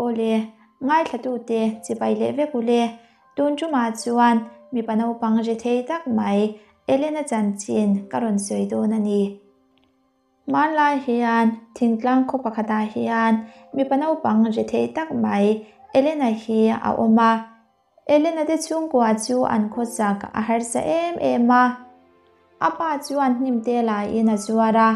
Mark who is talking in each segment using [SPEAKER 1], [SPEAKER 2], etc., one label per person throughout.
[SPEAKER 1] Awle, ngaithlatute chibai leh vek ule. Tun tumah chuan mipa naupang ri thei tak mai Elena chanchin ka rawn sawi dawn a ni. Hmanlai hian thingtlang khaw pakhatah hian mipa naupang ri thei tak mai Elena hi a awm a. Elena te chhungkua chu an khawsak a harsa em em a. A pa chuan hnim te laiin a zuar a.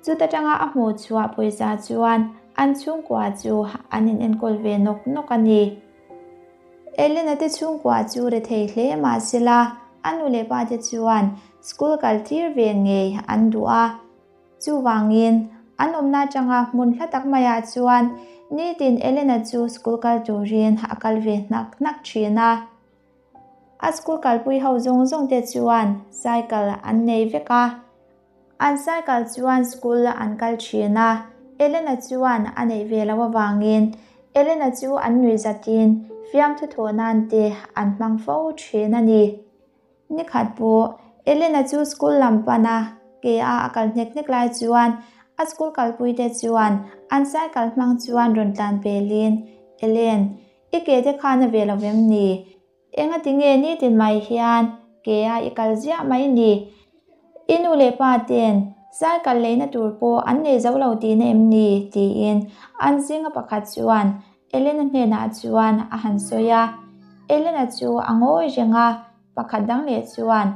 [SPEAKER 1] Chuta tanga a hmuh chhuah pawisa chuan an chhungkua chu an in enkawl ve nawk nawk a ni. Elena te chhungkua chu rethei hle mah sela a nu leh pa te chuan school kal tir ve ngei an duh a. Chuvangin, an awmna atanga hmun hla tak maiah chuan nitin Elena chu school kal turin a kal ve hnak hnak thin a. A school kalpui ho zawng zawng te chuan cycle an nei vek a. An cycle chuan school an kal thin a, Elena chuan a neih ve loh avangin Elena chu an nuih zatin fiamthu thawh nan te an hmang fo thin a ni. Ni khat pawh Elena chu school lam pan a ke a a kal hnek hnek lai chuan a school kalpui te chuan an cycle hmang chuan rawn tlan pelin, Elen, i ke te khan a ve lo vem ni? Engati nge nitin mai hian ke a i kal ziah mai ni? I nu leh pa ten cycle leina tur pawh an nei zo lo tihna em ni? tiin an zinga pakhat chuan Elena hnenah chuan a han sawi a. Elena chu a ngawi reng a, pakhat dang leh chuan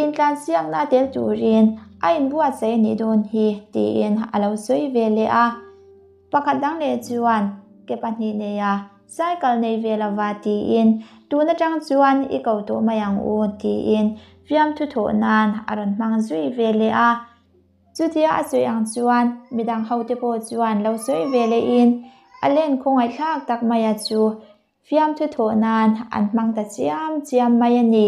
[SPEAKER 1] intlansiakna tel turin a inbuatsaih a nih dawn hi tiin a lo sawi ve leh a. Pakhat dang leh chuan ke pahnih neia cycle nei ve lova tiin tun atang chuan i ko tawh mai ang u tiin fiamthu thawh nan a rawn hmang zui ve leh a. Chutia a sawi ang chuan midang hote pawh chuan lo sawi ve lehin a len khawngaihthlak tak maia chu fiamthu thawh nan an hmang ta chiam chiam mai a ni.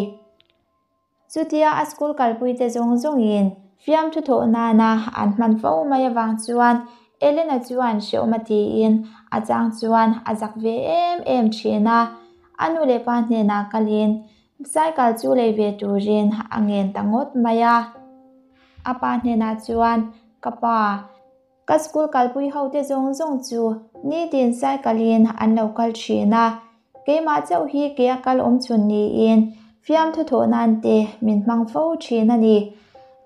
[SPEAKER 1] Chutia a school kalpuite zawng zawngin fiamthu thawh nana an hman fo mai avang chuan Elena chuan hrehawm a tiin a chang chuan a zak ve em em thin a. A nu leh pa hnenah kalin cycle chu lei ve turin a ngen ta ngawt mai a. A pa hnenah chuan, Ka pa, Ka school kalpui hote zawng zawng chu nitin cycle in an lo kal thin a, keimah chauh hi ke a kal awm chhun niin fiamthu thawh nan te min hmang fo thin a ni.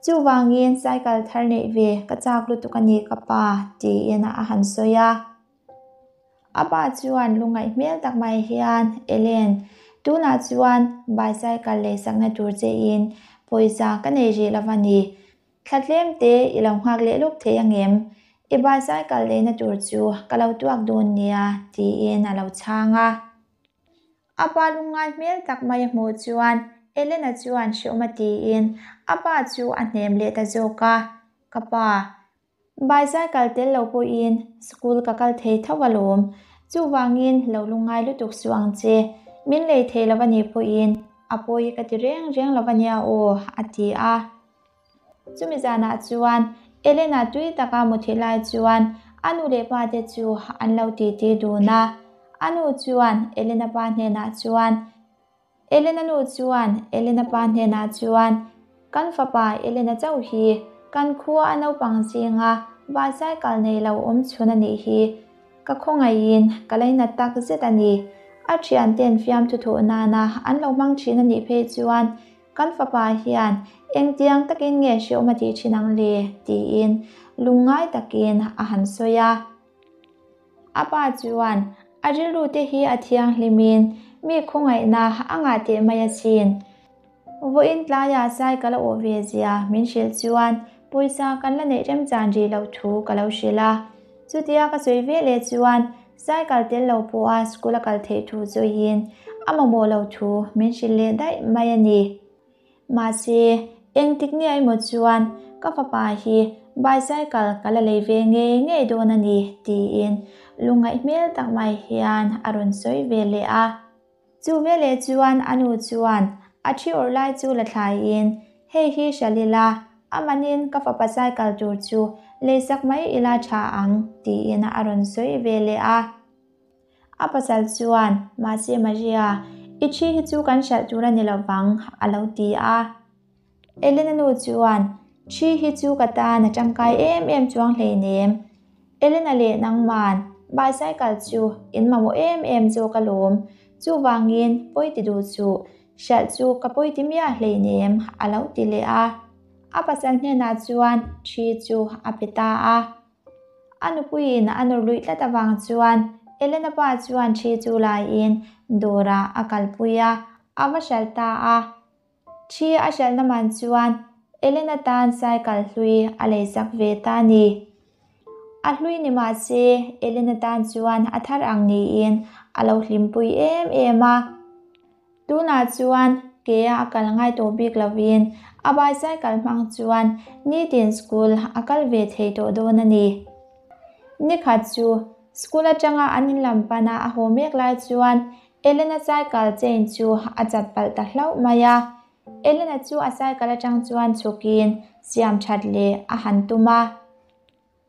[SPEAKER 1] Chuvangin cycle thar neih ve ka chak lutuk a ni ka pa, tiin a han sawi a. A pa chuan lungngaih hmel tak mai hian, Ellen, tunah chuan bicycle leisakna tur che in pawisa ka nei rih lo va ni. Thla tlem te i lo nghak leh lawk thei angem? I bicycle leina tur chu ka lo tuak dawn nia, tiin a lo chhang a. A pa lungngai hmel tak mai a hmuh chuan Elena chuan hreawm a tiin a pa chu a hnem leh ta zawk a, Ka pa, bicycle tel lo pawhin school ka kal thei tho alawm. Chuvangin lo lungngai lutuk suh ang che. Min lei thei lo a nih pawhin a pawi ka ti reng reng lo a nia aw, a ti a. Chumi zanah chuan Elena tui taka muthilh lai chuan a nu leh pa te chu an lo titi dun a. A nu chuan Elena pa hnenah chuan, Elena nu chuan Elena pa hnenah chuan, Kan fapa Elena chauh hi kan khua a naupang zinga bicycle nei lo awm chhun a nih hi. Ka khawngaihin ka lainat tak zet a ni. A thianten fiamthu thuh nana an lo hmang thin a nih phei chuan Kan fapa hian engtiang takin nge hreawm a tih thin ang le? tiin lungngai takin a han sawi a. A pa chuan a rilru te hi a thianghlimin mi khawngaihna a ngah teh mai asin. Vawiin tlaiah cycle a awh ve zia min hrilh chuan pawisa kan la neih remchan rih loh thu ka lo hrilh a. Chutia ka sawi ve leh chuan cycle tel lo pawha school a kal theih thu zuiin a mamawh lo thu min hrilh leh daih mai a ni. Mahse, engtik nge emaw chuan ka fapa hi bicycle ka la lei ve ngei ngei dawn a ni tiin lungngaih hmel tak mai hian a rawn sawi ve leh a. Chu veleh chuan a nu chuan a thi awrh lai chu la thlaiin, Hei hi hrilh ila, a manin ka fapa cycle tur chu leisak mai ila tha ang, tiin a rawn sawi ve leh a. A pasal chuan, Mahse Maria, i thi hi chu kan hralh tur a ni lo vang, a lo ti a. Elena nu chuan, Thi hi chu ka tan a tangkai em em chuang hleinem. Elena leh nangman Bicycle chu in mamawh em em zawk alawm, chuvangin pawi ti duh suh, hralh chu ka pawi ti miah hleinem a lo ti leh a. A pasal hnenah chuan ṭhi chu a pe ta a. A nupuiin a nawr luih tlat avang chuan Elena pa chuan ṭhi chu laiin dawrah a kalpui a, a va hralh ta a. Ṭhi a hralhna man chuan Elena tan cycle hlui a leisak ve ta a ni. A hlui ni mah se Elena tan chuan a thar ang niin a lo hlimpui em em a. Tunah chuan ke a kal ngai tawh bik lovin a bicycle hmang chuan nitin school a kal ve thei tawh dawn a ni. Nikhat chu school atanga an in lam pana a haw mek lai chuan Elena cycle chain chu a chat palh ta hlauh mai a. Elena chu a cycle atang chuan chhukin siam that leh a han tum a.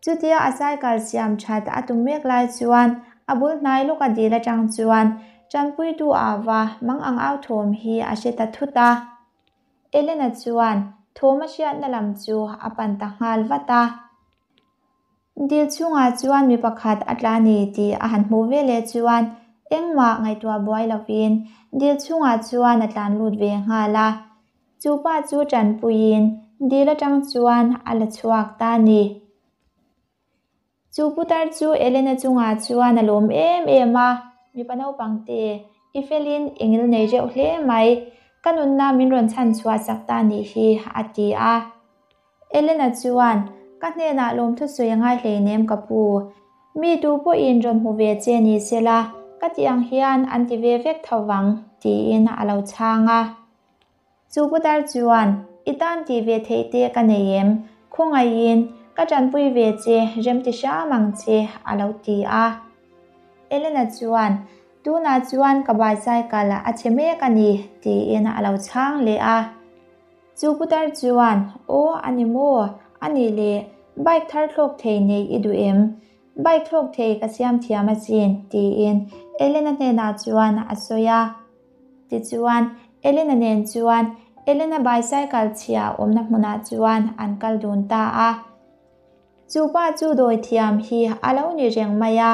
[SPEAKER 1] Chutia a cycle siam that a tum mek lai chuan a bul hnai lawk a dil atang chuan tanpuitu ava mang ang au thawm hi a hre ta thut a. Elena chuan thawm a hriatna lam chu a pan ta nghal vat a. Dil chhungah chuan mi pakhat a tla ni tih a han hmuh veleh chuan engmah ngaihtuah buai lovin dil chhungah chuan a tlan lut ve nghal a. Chu pa chu tanpuiin dil atang chuan a la chhuak ta a ni. Chu putar chu Elena chungah chuan a lawm em em a, Mipa naupang te, i felin i ngil nei reuh hle mai, ka nunna min rawn chhan chhuah chak ta nih hi, a ti a. Elena chuan, Ka hnenah lawmthu sawi a ngai hleinem ka pu. Mi tu pawhin rawn hmu ve che ni sela, ka tih ang hian an ti ve vek tho vang, tiin a lo chhang a. Chu putar chuan, I tan tih ve theih te ka nei em? Khawngaihin, ka tanpui ve che, rem ti hram ang che, a lo ti a. Elena chuan, Tunah chuan ka bicycle a chhe mek a ni, tiin a lo chhang leh a. Chu putar chuan, Aw, a ni maw? A nih leh, bike thar thlawk thei nei i duh em? Bike thlawk thei ka siam thiam asin, tiin Elena hnenah chuan a sawi a. Tichuan, Elena nen chuan Elena bicycle chhia awmna hmunah chuan an kal dun ta a. Chu pa chu dawi thiam hi a lo ni reng mai a.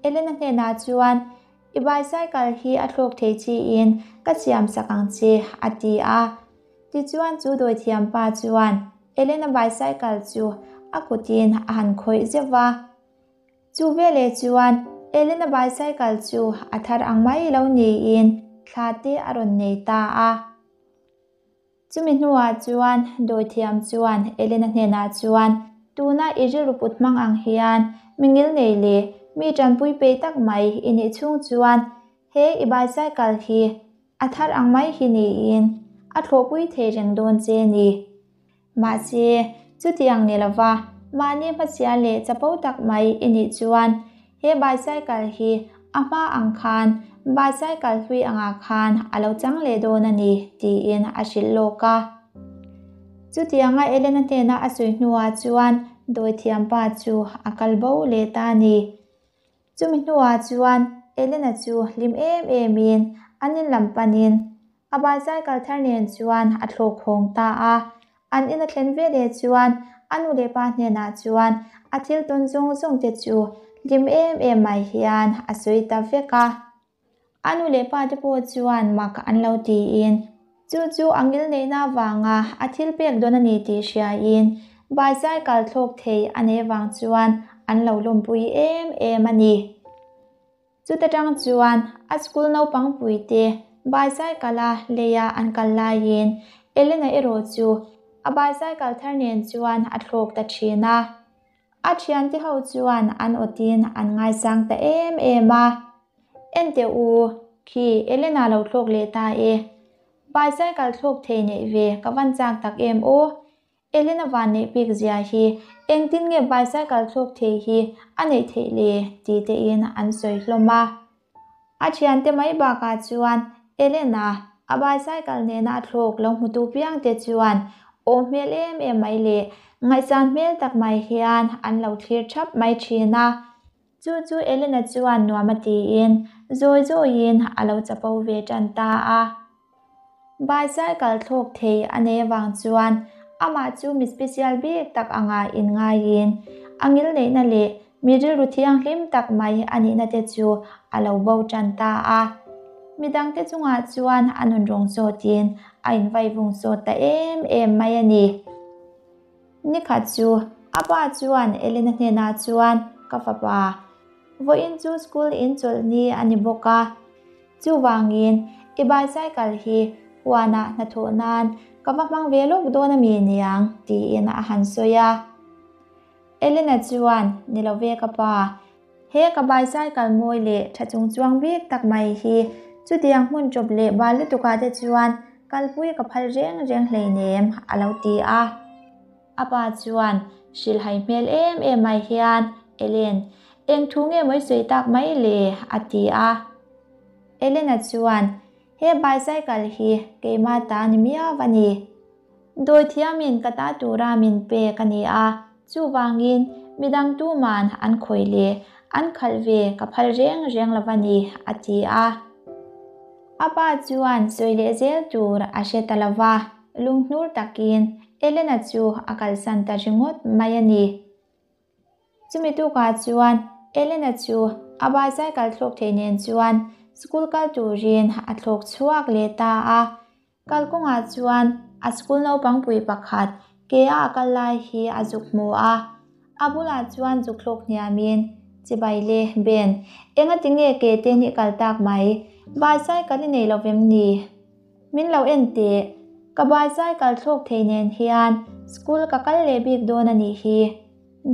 [SPEAKER 1] Elena hnenah chuan, I bicycle hi a thlawk thei chiin ka siam sak ang che, a ti a. Tichuan chu dawi thiam pa chuan Elena bicycle chu a kutin a han khawih zeuh va. Chu veleh chuan Elena bicycle chu a thar ang mai lo niin thla te a rawn nei ta a. Chumi hnuah chuan dawithiam chuan Elena hnenah chuan, Tuna i rilru put hmang ang hian mi ngil nei leh mi tanpui peih tak mai i nih chhung chuan he i bicycle hi a thar ang mai hi niin a thlawhpui thei reng dawn che ni. Mahse, chutiang ni lova mahni hmachhia leh chapo tak mai i nih chuan he bicycle hi a hma ang khan bicycle hlui angah khan a lo chang leh dawn a ni, tiin a hrilh lawk a. Chutianga Elena hnena a sawi hnuah chuan dawithiampa chu a kal bo leh ta a ni. Chumi hnuah chuan Elena chu hlim em emin an in lam panin A bicycle thar nen chuan a thlawk khawng ta a. An in a thlen ve leh chuan a nu leh pa hnenah chuan a thil tawn zawng zawng te chu hlim em em mai hian a sawi ta vek a. A nu leh pa te pawh chuan mak an lo tiin chu chu a ngil neihna avanga a thil pek dawn a ni tih hriain bicycle thlawk thei a neih avang chuan an lo lawmpui em em a ni. Chuta tang chuan a school naupang puite bicycle a leia an kal laiin Elena erawh chu a bicycle thar nen chuan a thlawk ta thin a. A thiante ho chuan an awtin an ngaisang ta em em a. Enteh u, khi Elena lo thlawk leh ta e. Bicycle thlawk thei neih ve ka van chak tak em aw. Elena van neih bik zia hi engtin nge bicycle thlawk thei hi a neih theih le tih te in an sawi hlawm a. A thiante mai bakah chuan Elena a bicycle nena a thlawk lo hmutu piang te chuan aw hmel em em mai leh ngaihsan hmel tak mai hian an lo thlir thap mai thin a. Chu chu Elena chuan nuam a tiin zawi zawiin a lo chapo ve tan ta a. Bicycle thlawk thei a nei avang chuan amah chu mi special bik tak anga inngaiin a ngilneihna leh Mi rilru thianghlim tak mai a nihna te chu a lo bo tan ta a. Midangte chungah chuan a nun rawng sawtin a invaivung sawt ta em em mai a ni. Nikhat chu a pa chuan Elena hnenah chuan, Ka fapa, vawiin chu school in chawlh ni a ni bawk a. Chuvangin i bicycle hi huanah hnathawh nan ka va hmang ve lawk dawn a mi niang? tiin a han sawi a. Elena chuan, Ni lo ve ka pa, he ka bicycle mawi leh tha chung chuang bik tak mai hi chutiang hmun chawp leh bal lutukah te chuan kalpui ka phal reng reng hleinem, a lo ti a. A pa chuan hrilhhai hmel em em mai hian, Ellen, eng thu nge mawi sawi tak mai le? a ti a. Elena chuan, He bicycle hi keimah ta ni miau a ni. Dawithiamin ka ta tura min pek a ni a, chuvangin midang tuman an khawih leh an khalh ve ka phal reng reng lo a ni, a ti a. A pa chuan sawi leh zel tur a hre ta lo va, lunghnur takin Elena chu a kalsan ta ringawt mai a ni. Chumi tukah chuan Elena chu a bicycle thlawk theih nen chuan school kal turin a thlawk chhuak leh ta a. Kalkawngah chuan a school naupang pui pakhat ke a a kal lai hi a zuk hmu a. A bulah chuan zuk thlawk hniamin, Chibai le, Ben, engati nge ke te ni kal tak mai? Bicycle i nei lo vem ni? Min lo en teh, ka bicycle thlawk thei nen hian school ka kal leh bik dawn a nih hi.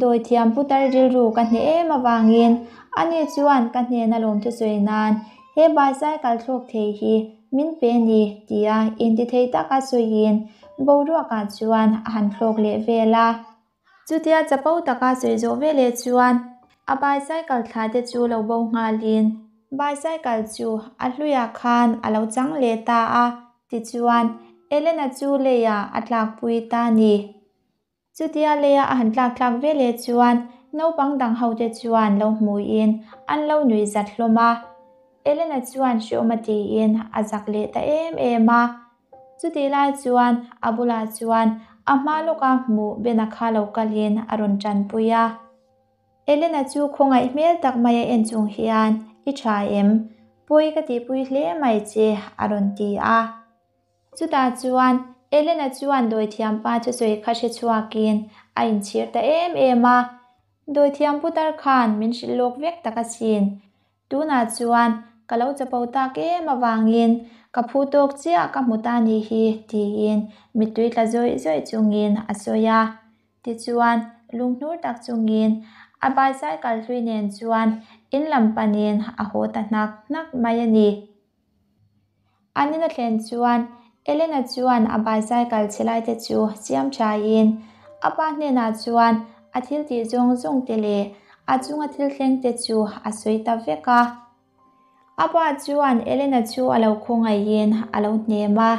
[SPEAKER 1] Dawithiam putar rilru ka hneh em avangin ani chuan ka hnena lawmthu sawi nan he bicycle thlawk thei hi min pe ni tia intithei taka sawiin boruakah chuan a han thlawk leh vel a. Chutia chapo taka sawi zawh veleh chuan a bicycle thla te chu lo bo nghalin bicycle chu a hluiah khan a lo chang leh ta a, tichuan Elena chu leiah a tlakpui ta ni. Chutia leia a han tlak tlak ve leh chuan naupang dang hote chuan lo hmuin an lo nui zat hlawm a. Elena chuan hreawm a tiin a zak leh ta em em a. Chutih lai chuan a bulah chuan a hma lawka hmuh Bena kha lo kalin a rawn tanpui a. Elena chu khawngaih hmel tak mai a en chung hian, I tha em? Pawi ka tihpui hle mai che, a rawn ti a. Chutah chuan Elena chuan dawithiam pa thusawi kha hre chhuakin a inchhir ta em em a, Dawithiam putar khan min hrilh lawk vek tak asin. Tunah chuan ka lo chapo tak em avangin ka phu tawk chiah ka hmu ta ni hi tiin mittui tla zawih zawih chungin a sawi a. Tichuan, lunghnur tak chungin a bicycle hlui nen chuan in lam panin a haw ta hnak hnak mai a ni. An in a thlen chuan Elena chuan a bicycle chhe lai te chu siam thain a pa hnenah chuan a thil tih zawng zawng te leh a chunga thil thleng te chu a sawi ta vek a. A pa chuan Elena chu a lo khawngaihin a lo hnem a.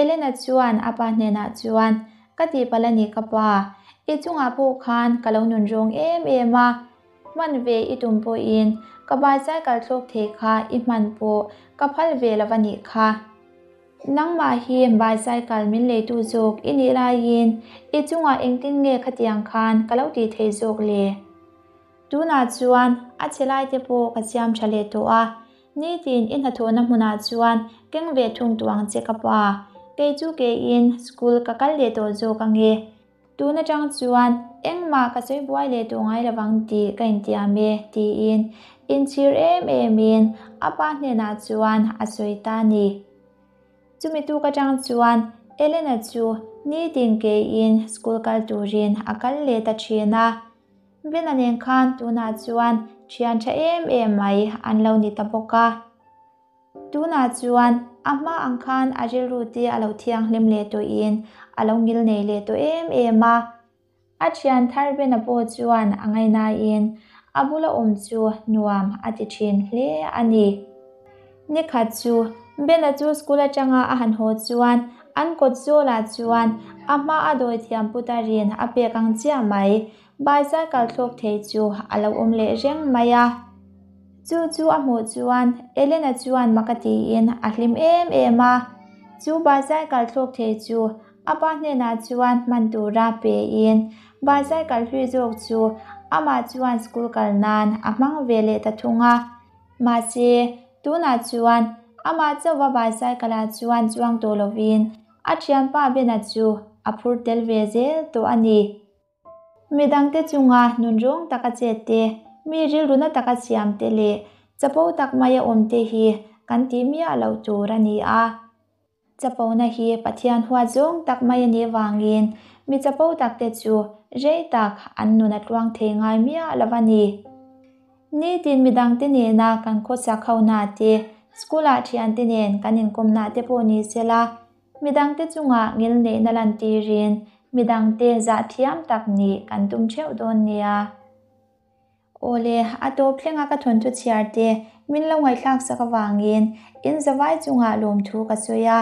[SPEAKER 1] Elena chuan a pa hnenah chuan, Ka tihpalh a ni ka pa, i chungah pawh khan ka lo nun rawng em em a, Hman ve i tum pawhin ka bicycle thlawk thei kha i hman pawh ka phal ve lo a nih kha. Nangmah hi bicycle min leitu zawk i nih laiin i chungah engtin nge khatiang khan ka lo tih thei zawk le? Tunah chuan a chhe lai te pawh ka siam tha leh tawh a, nitin i hnathawhna hmunah chuan keng ve thung tawh ang che ka pa. Kei chu keiin school ka kal leh tawh zawk ange. Tun atang chuan engmah ka sawi buai leh tawh ngai lovang tih ka intiam e, tiin inchhir em emin a pa hnenah chuan a sawi ta a ni. Chumi tuk atang chuan Elena chu nitin keiin school kal turin a kal leh ta thin a. Bena nen khan tunah chuan thian tha em em mai an lo ni ta bawk a. Tunah chuan a hma ang khan a rilru te a lo thianghlim leh tawhin a lo ngil nei leh tawh em em a. A thian thar Bena pawh chuan a ngaihnain a bula awm chu nuam a ti thin hle a ni. Nikhat chu Bena chu school atanga a han haw chuan an kawt zawlah chuan a hma a dawithiam putarin a pek ang chiah mai Bicycle thlawk thei chu a lo awm leh reng mai a. Chu chu a hmuh chuan Elena chuan mak a tiin a hlim em em a. Chu bicycle thlawk thei chu a pa hnenah chuan hman tura pein bicycle hlui zawk chu amah chuan school kal nan a hmang ve leh ta thung a. Mahse, tunah chuan amah chauhva bicycle ah chuan chuang tawh lovin a thianpa Bena chu a phur tel ve zel tawh a ni. Midangte chunga nunrawng taka chet te, mi rilruna taka siam te leh chapo tak maia awm te hi kan tih miah loh tur a ni a. Chapona hi Pathian huat zawng tak mai a nih vangin mi chapo takte chu rei tak an nun a tluang thei ngai miah lo a ni. Nitin midangte nena kan khawsak hona te, school-ah thiante nen kan inkawmna te pawh ni sela, midangte chungah ngilneihna lantirin midangte zah thiam tak nih kan tum theuh dawn nia. Awle, a tawp thlenga ka thawnthu chhiar te min lo ngaihthlak sak avangin in zavai chungah lawmthu ka sawi a.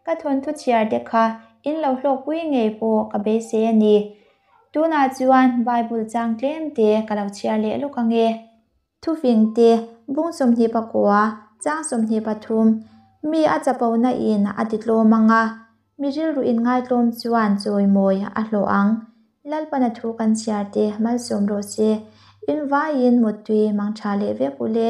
[SPEAKER 1] Ka thawnthu chhiar te kha in lo hlawkpui ngei pawh ka beisei a ni. Tunah chuan Bible chang tlem te ka lo chhiar leh lawk ange. Thufing te, bung 29, chang 23, Mi a chapona in a ti tlawm ang a, mi rilru in ngaitlawm chuan chawimawi a hlawh ang. Lalpan a thu kan chhiar te malsawm rawh se. In vaiin muttui mangtha leh vek u le.